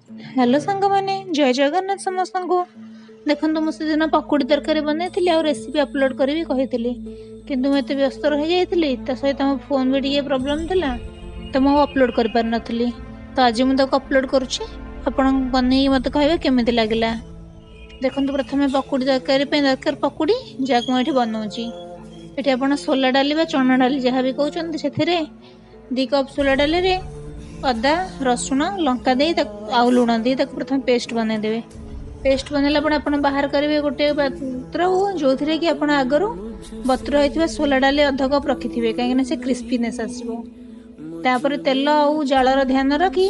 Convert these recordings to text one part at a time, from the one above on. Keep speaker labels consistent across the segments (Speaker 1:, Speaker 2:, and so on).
Speaker 1: Hello ସାଙ୍ଗମାନେ, ଜୟ ଜଗନ୍ନାଥ ସମସ୍ତଙ୍କୁ। ଦେଖନ୍ତୁ, ମୁଁ ସେଦିନ ପକୁଡ଼ି ତରକାରୀ ବନେଇଥିଲି ଆଉ ରେସିପି ଅପଲୋଡ଼ କରିବି କହିଥିଲି, କିନ୍ତୁ ମୁଁ ଏତେ ବ୍ୟସ୍ତ ରହିଯାଇଥିଲି, ତା ସହିତ ମୋ ଫୋନ୍ ବି ଟିକେ ପ୍ରୋବ୍ଲେମ୍ ଥିଲା, ତ ମୁଁ ଆଉ ଅପଲୋଡ଼ କରିପାରିନଥିଲି। ତ ଆଜି ମୁଁ ତାକୁ ଅପଲୋଡ଼ କରୁଛି। ଆପଣ ବନେଇକି ମୋତେ କହିବେ କେମିତି ଲାଗିଲା। ଦେଖନ୍ତୁ, ପ୍ରଥମେ ପକୁଡ଼ି ତରକାରୀ ପାଇଁ ଦରକାର ପକୁଡ଼ି, ଯାହାକୁ ମୁଁ ଏଠି ବନାଉଛି। ଏଠି ଆପଣ ସୋଲା ଡାଲି ବା ଚଣା ଡାଲି ଯାହା ବି କହୁଛନ୍ତି, ସେଥିରେ 2 କପ୍ ସୋଲା ଡାଲିରେ ଅଦା, ରସୁଣ, ଲଙ୍କା ଦେଇ ତାକୁ ଆଉ ଲୁଣ ଦେଇ ତାକୁ ପ୍ରଥମେ ପେଷ୍ଟ ବନେଇଦେବେ। ପେଷ୍ଟ ବନେଇଲା ପରେ ଆପଣ ବାହାର କରିବେ ଗୋଟେ ପାତ୍ରକୁ, ଯେଉଁଥିରେ କି ଆପଣ ଆଗରୁ ବତୁରା ହୋଇଥିବା ସୋଲା ଡାଲି ଅଧ କପ୍ ରଖିଥିବେ, କାହିଁକିନା ସେ କ୍ରିସ୍ପିନେସ୍ ଆସିବ। ତାପରେ ତେଲ ଆଉ ଜାଳର ଧ୍ୟାନ ରଖି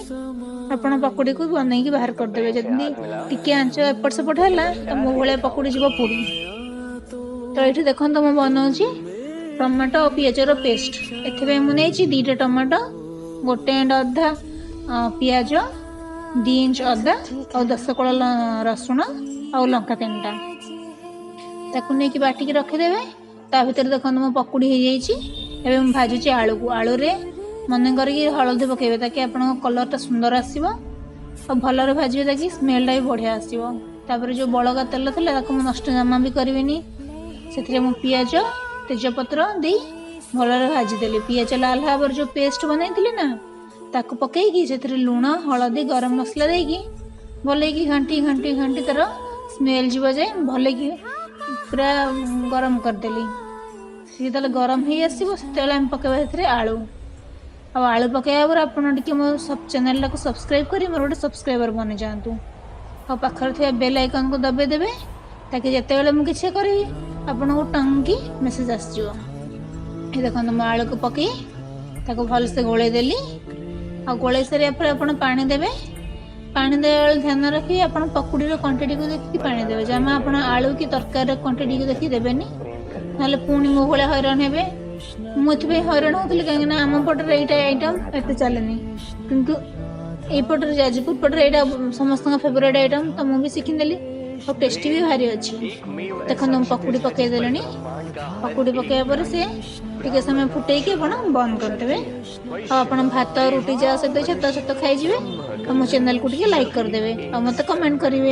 Speaker 1: ଆପଣ ପକୁଡ଼ିକୁ ବନେଇକି ବାହାର କରିଦେବେ। ଯଦି ଟିକେ ଆଞ୍ଚ ଏପଟ ସେପଟ ହେଲା, ତ ମୋ ଭଳିଆ ପକୁଡ଼ି ଯିବ ପୋଡ଼ି। ତ ଏଇଠି ଦେଖନ୍ତୁ, ମୁଁ ବନାଉଛି ଟମାଟୋ ଆଉ ପିଆଜର ପେଷ୍ଟ। ଏଥିପାଇଁ ମୁଁ ନେଇଛି 2ଟା ଟମାଟୋ, ଗୋଟେ ଏଣ୍ଡ ଅଧା ପିଆଜ, 2 ଇଞ୍ଚ ଅଦା ଆଉ 10 କୋଳ ରସୁଣ ଆଉ ଲଙ୍କା 3ଟା। ତାକୁ ନେଇକି ବାଟିକି ରଖିଦେବେ। ତା ଭିତରେ ଦେଖନ୍ତୁ, ମୋ ପକୁଡ଼ି ହେଇଯାଇଛି। ଏବେ ମୁଁ ଭାଜୁଛି ଆଳୁକୁ। ଆଳୁରେ ମନେ କରିକି ହଳଦୀ ପକାଇବେ, ତାକି ଆପଣଙ୍କ କଲର୍ଟା ସୁନ୍ଦର ଆସିବ, ଆଉ ଭଲରେ ଭାଜିବେ ତାକି ସ୍ମେଲଟା ବି ବଢ଼ିଆ ଆସିବ। ତାପରେ ଯେଉଁ ବଳକା ତେଲ ଥିଲା, ତାକୁ ମୁଁ ନଷ୍ଟ ଜମା ବି କରିବିନି। ସେଥିରେ ମୁଁ ପିଆଜ, ତେଜପତ୍ର ଦେଇ ଭଲରେ ଭାଜିଦେଲି। ପିଆଜ ଲାଲ ହେବା ପରେ ଯେଉଁ ପେଷ୍ଟ ବନେଇଥିଲି ନା, ତାକୁ ପକେଇକି ସେଥିରେ ଲୁଣ, ହଳଦୀ, ଗରମ ମସଲା ଦେଇକି ଭଲକି ଘାଣ୍ଟି ଘାଣ୍ଟି ଘାଣ୍ଟି ତାର ସ୍ମେଲ୍ ଯିବ ଯାଏ ଭଲକି ପୁରା ଗରମ କରିଦେଲି। ସେ ଯେତେବେଳେ ଗରମ ହେଇ ଆସିବ, ସେତେବେଳେ ଆମେ ପକେଇବା ସେଥିରେ ଆଳୁ। ଆଉ ଆଳୁ ପକାଇବା ପରେ ଆପଣ ଟିକେ ମୋ ସବ୍ ଚ୍ୟାନେଲଟାକୁ ସବସ୍କ୍ରାଇବ୍ କରି ମୋର ଗୋଟେ ସବସ୍କ୍ରାଇବର୍ ବନିଯାଆନ୍ତୁ ଆଉ ପାଖରେ ଥିବା ବେଲ୍ ଆଇକନ୍କୁ ଦବାଇ ଦେବେ, ତାକି ଯେତେବେଳେ ମୁଁ କିଛି କରିବି, ଆପଣଙ୍କୁ ଟଙ୍କି ମେସେଜ୍ ଆସିଯିବ। ଏ ଦେଖନ୍ତୁ, ମୁଁ ଆଳୁକୁ ପକାଇ ତାକୁ ଭଲସେ ଗୋଳେଇ ଦେଲି। ଆଉ ଗୋଳେଇ ସାରିବା ପରେ ଆପଣ ପାଣି ଦେବେ। ପାଣି ଦେବା ବେଳେ ଧ୍ୟାନ ରଖି ଆପଣ ପକୁଡ଼ିର କ୍ୱାଣ୍ଟିଟିକୁ ଦେଖିକି ପାଣି ଦେବେ। ଜମା ଆପଣ ଆଳୁ କି ତରକାରୀର କ୍ୱାଣ୍ଟିଟିକୁ ଦେଖି ଦେବେନି, ନହେଲେ ପୁଣି ମୋ ଭଳିଆ ହଇରାଣ ହେବେ। ମୁଁ ଏଥିପାଇଁ ହଇରାଣ ହେଉଥିଲି, କାହିଁକିନା ଆମ ପଟରେ ଏଇଟା ଆଇଟମ୍ ଏତେ ଚାଲେନି, କିନ୍ତୁ ଏଇପଟରେ, ଯାଜପୁର ପଟରେ ଏଇଟା ସମସ୍ତଙ୍କ ଫେଭରାଇଟ୍ ଆଇଟମ୍। ତ ମୁଁ ବି ଶିଖିନେଲି ଆଉ ଟେଷ୍ଟି ବି ଭାରି ଅଛି। ଦେଖନ୍ତୁ, ମୁଁ ପକୁଡ଼ି ପକାଇଦେଲିଣି। ପକୁଡ଼ି ପକାଇବା ପରେ ସେ ଟିକେ ସମୟ ଫୁଟେଇକି ଆପଣ ବନ୍ଦ କରିଦେବେ। ଆଉ ଆପଣ ଭାତ, ରୁଟି ଯାହା ସହିତ ଇଚ୍ଛା ତା ସହିତ ଖାଇଯିବେ। ଆଉ ମୋ ଚ୍ୟାନେଲକୁ ଟିକେ ଲାଇକ୍ କରିଦେବେ ଆଉ ମୋତେ କମେଣ୍ଟ କରିବେ।